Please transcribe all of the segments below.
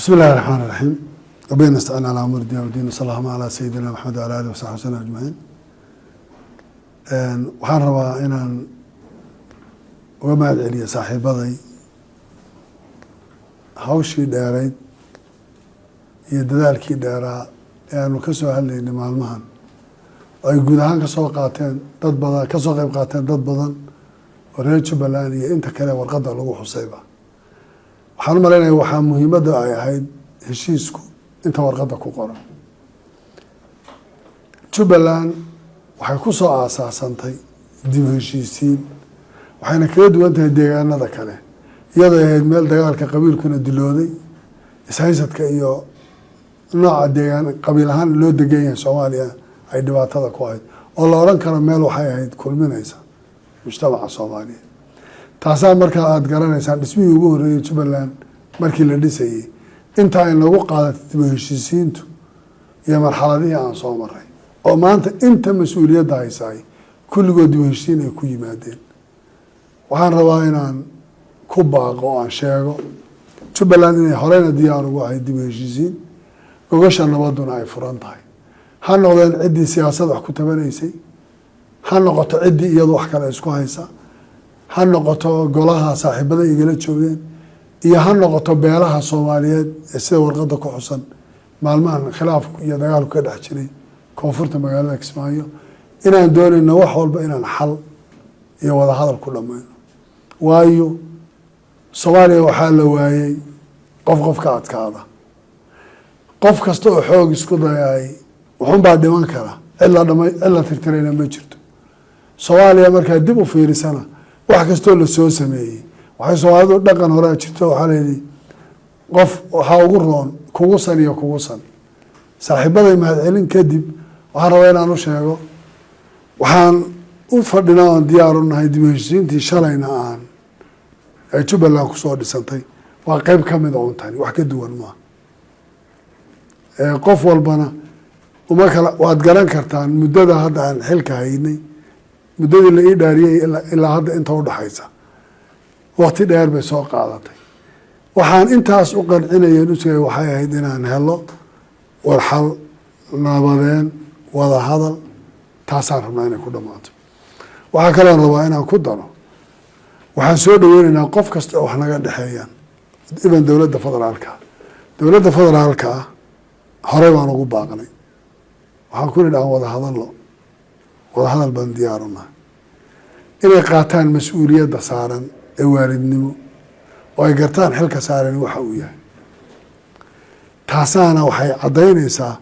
بسم الله الرحمن الرحيم، وبه نستعين على أمور الدنيا والدين، وصلى اللهم على سيدنا محمد وعلى آله وصحبه وسلم أجمعين. Waxaan rabaa inaan uga mahad celiyo saaxiibaday hawshii dheerayd iyo dadaalkii dheeraa ee aanu ka soo hadlaynay maalmahan, oo ay guud ahaan kasoo qaateen dad badan, kasoo qeyb qaateen dad badan oo reer Jubbaland iyo inta kale warqadda lagu xusayba. Waxaan u malaynaya waxaa muhiimadda ay ahayd heshiisku inta warqadda ku qoran. Jubbaland waxay ku soo aasaasantay dib u heshiisiin, waxayna kaga duwan tahay deegaanada kale, iyadoo ahayd meel dagaalka qabiilkuna dilooday, ishaysadka iyo nooca deegaan qabiil ahaan loo degan yahay Soomaaliya ay dhibaatada ku ahayd, oo la odhan karo meel waxay ahayd kulminaysa mujtamaca Soomaaliyeed. Taasaa markaa aada garanaysaan dhismihii ugu horreeyey Jubbaland markii la dhisayey inta ay nagu qaadatay dib u heshiisiintu iyo marxaladihii aan soo maray, oo maanta inta mas-uuliyadda haysaay kulligood dib u heshiisiin ay ku yimaadeen. Waxaan rabaa inaan ku baaqo oo aan sheego Jubbaland inay horeyna diyaar ugu ahayd dib u heshiisiin, gogasha nabaduna ay furan tahay. Ha noqdeen ciddii siyaasad wax ku tabanaysay, ha noqoto ciddii iyadu wax kale isku haysa, ha noqoto golaha saaxiibada igala joogeen, iyo ha noqoto beelaha Soomaaliyeed ee sida warqadda ku xusan maalmahan khilaafku iyo dagaalku ka dhex jiray koonfurta magaalada Kismaayo, inaan doonayno wax walba inaan xal iyo wadahadal ku dhammayno. Waayo, Soomaaliya waxaa la waayey qof qof ka adkaada. Qof kasta oo xoog isku dayaay wuxuunbaa dhiman kara, cid la dhamay, cid la tirtirayna ma jirto. Soomaaliya markaa dib u fiirisana, wax kastoo lasoo sameeyey, waxay Soomaalidu dhaqan horaa jirto, waxaa layidhi qof waxaa ugu roon kugu san iyo kugu san. Saaxiibaday mahadcelin kadib, waxaan rabaa inaan u sheego waxaan u fadhinaa oon diyaar u nahay dib u heshiisiintii shalayna aan ay Jubbaland kusoo dhisantay. Waa qeyb ka mida un tani, wax ka duwan maaha. Qof walbana uma kala waad garan kartaan muddada hadda aan xilka haynay, muddadii la ii dhaariyey ilaa hadda inta udhaxaysa, waqti dheer bay soo qaadatay. Waxaan intaas u qancinayeen usugay waxay ahayd inaan helo warxal nabadeen, wada hadal. Taasaan rabnaa inay ku dhamaato. Waxaa kaloon rabaa inaan ku daro, waxaan soo dhaweyneynaa qof kasta oo wax naga dhexeeyaan, even dowladda federaalka. Dowladda federaalka ah horey baan ugu baaqnay. Waxaan ku nidhi aan wada hadallo, wada hadal baan diyaarunahay. Inay qaataan mas-uuliyadda saaran ee waalidnimo oo ay gartaan xilka saaran waxa uu yahay. Taasaana waxay caddaynaysaa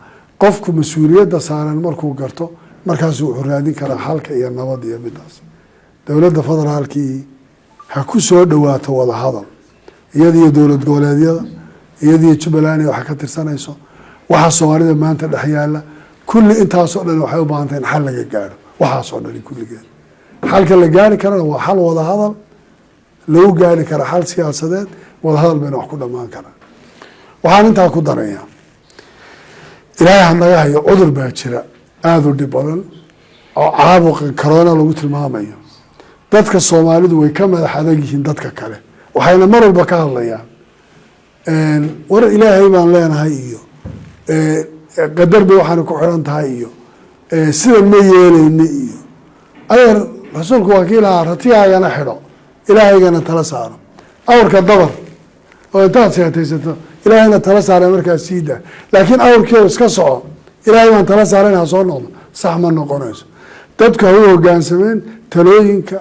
qofku mas-uuliyadda saaran markuu garto, markaasuu wuxuu raadin karaa xalka iyo nabad iyo midaas. Dowladda federaalkii ha ku soo dhawaato wada hadal, iyadiyo dowlad goboleedyada, iyadiyo Jubbaland waxa ka tirsanayso, waxa Soomaalida maanta dhex yaala kulli. Intaasoo dhan waxay u baahan tahay in xal laga gaadho. Waxaasoo dhani kulligeed xalka la gaari karana waa xal wada hadal lagu gaari kara, xal siyaasadeed, wada hadal bayna wax ku dhamaan karaan. Waxaan intaa ku darayaa, Ilaahay ha naga hayo, cudur baa jira aada u dhib badan oo caabuqa corona lagu tilmaamayo. Dadka Soomaalidu way ka madax adag yihiin dadka kale, waxayna mar walba ka hadlayaan war Ilaahay baan leenahay iyo qadar bay waxaana ku xiran tahay iyo sidan ma yeelayni iyo adeer. Rasuulku waa kii lahaa, "Ratigaagana xidho, Ilaahaygana tala saaro." Awrka dabar oo intaad seetaysato Ilaahayna tala saara, markaas sii daa. Laakiin awrkii iska soco, Ilaahay baan tala saarana ha soo noqdo, sax ma noqonayso. Dadku ha u hogaansameen talooyinka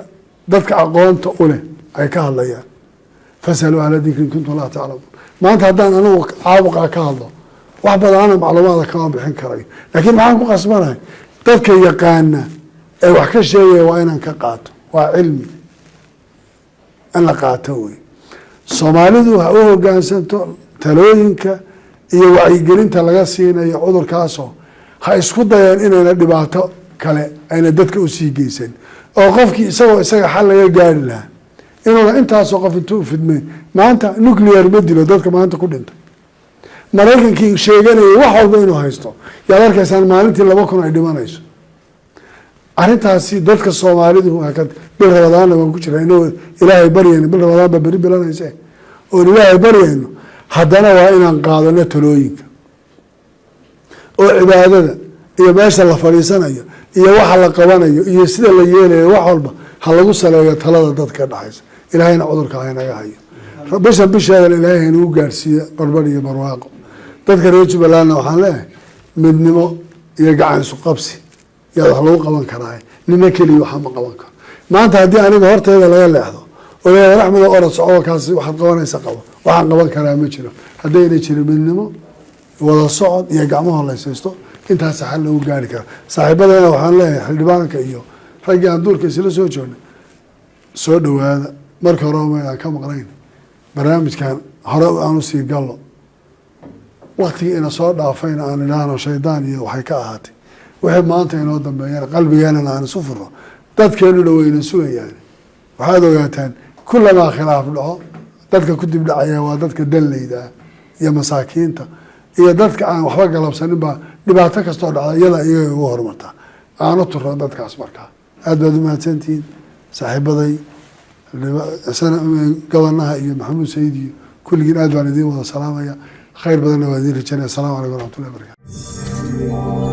dadka aqoonta u leh ay ka hadlayaan. فاسألوا أهل الذكر إن كنتم لا تعلمون. Maanta haddaan anigu caabuqa ka hadlo, wax badan ana macluumaada kama bixin karayo, laakiin maxaan ku qasbanahay? Dadka yaqaana ee wax ka sheegaya waa inaan ka qaato. Waa cilmi in la qaato wey. Soomaalidu ha u hogaansanto talooyinka iyo wacyigelinta laga siinayo cudurkaasoo ha isku dayeen inayna dhibaato kale ayna dadka usii geysan, oo qofkii isagoo isaga xal laga gaari lahaa inuuna intaasoo qof intuu fidmay. Maanta nuclear ma dilo dadka maanta ku dhintay. Maraykankii sheeganayay wax walba inuu haysto, yaad arkaysaan maalintii 2000 ay dhimanayso. Arrintaasi dadka Soomaalidu bil Ramadaanna waan ku jira, inagoo Ilaahay baryayno, bil Ramadaan baa beri bilanayse oon Ilaahay baryayno. Haddana waa inaan qaadano talooyinka oo cibaadada iyo meesha la fadhiisanayo iyo waxa la qabanayo iyo sida la yeelayo, wax walba ha lagu saleeyo talada dadka dhexaysa. Ilaahayna cudurka haynaga hayo. Bishan bisheedana Ilaahay haynagu gaarsiiye barbar iyo barwaaqo. Dadka reer Jubbalandna waxaan leeyahay, midnimo iyo gacan isu qabsi yaa wax lagu qaban karaa. Nina keliya waxa ma qaban karo. Maanta haddii aniga horteyda laga leexdo oo la Axmed, orod soco, kaasi waxaad qabanaysa qabo, waxaan qaban karaa ma jiro haddayna jirin midnimo, wada socod iyo gacmaho laysaysto. Intaasa xal lagu gaari karaa. Saaxiibadayna waxaan leeyahay, xildhibaanka iyo raggii aan duurka isla soo joognay, soo dhawaada. Marka hore maydaan ka maqnayn barnaamijkan, hore aan usii gallo. Waktigii ina soo dhaafayna aan idhaahno shaydaan iyo waxay ka ahaatay. Wixii maanta inoo dambeeyana qalbigeenana aan isu furo. Dadkeenuna wayna sugayaan. Waxaad ogaataan, kulamaa khilaaf dhaco, dadka ku dib dhacaya waa dadka danleyda ah iyo masaakiinta iyo dadka aan waxba galabsanin baa dhibaato kastoo dhacda iyada iyaga ugu horumartaa. Aanu turo dadkaas. Markaa aad baad umahadsantihiin, saaxiibaday, gobanaha iyo Maxamuud Sayid iyo kulligiin, aad baan idiin wada salaamaya. Khayr badanna waa idiin rajanaya. Asalamu calaykum waraxmatullahi barakatu.